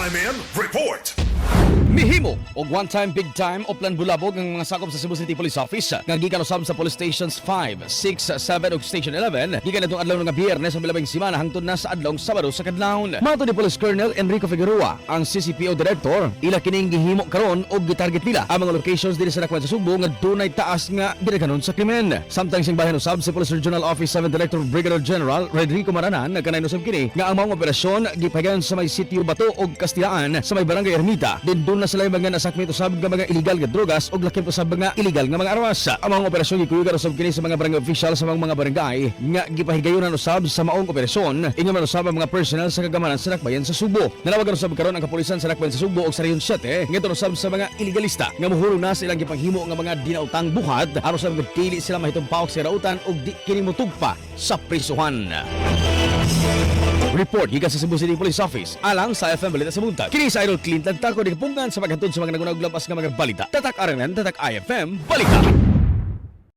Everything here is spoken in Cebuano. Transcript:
My man, report. Mihimo og one time big time Oplan Bulabog ang mga sakop sa Cebu City Police Office nga gikan usab sa Police Stations 5, 6, 7 ug Station 11 gikan atong adlaw nga Biyernes sa labing semana hangtod na sa adlong Sabado sa kadlawon. Matod ni Police Colonel Enrico Figueroa, ang CCPO Director, ila kining gihimo karon og gitarget nila ang mga locations dinhi sa Dakbayan sa Sugbo nga dunay taas nga gidaghanon sa krimen. Samtang sing bahin usab si Police Regional Office 7 Director Brigadier General Rodrigo Maranan, nagkanayon usab kini nga ang maong operasyon gipahigayon sa may Sitio Bato og Kastilaan sa may Barangay Ermita. Din duna sila mga nasakmit usab nga mga illegal nga drogas og lakip usab mga illegal nga mga armas. Ang maong operasyon gikuyugan usab kini sa mga barangay official sa mga barangay nga gipahigayonan usab sa maong operasyon. Ingon man usab ang mga personnel sa kagamanan sa Dakbayan sa Sugbo. Nanawagan usab karon ang kapulisan sa Dakbayan sa Sugbo og sa Region 7 ngadto usab sa mga ilegalista nga muhulong na sa ilang gipanghimo nga mga dinautang buhat aron sa mga dili sila mahitumpawak sa rautan og di kini motugpa sa prisuhan. Report gikan sa Cebu City Police Office alang sa IFM Balita sa Buntag. Kini sa Idol Clinton Taco di kapungan sa paghatod sa mga nagunag labas nga mga balita. Tatak RMN, Tatak IFM Balita.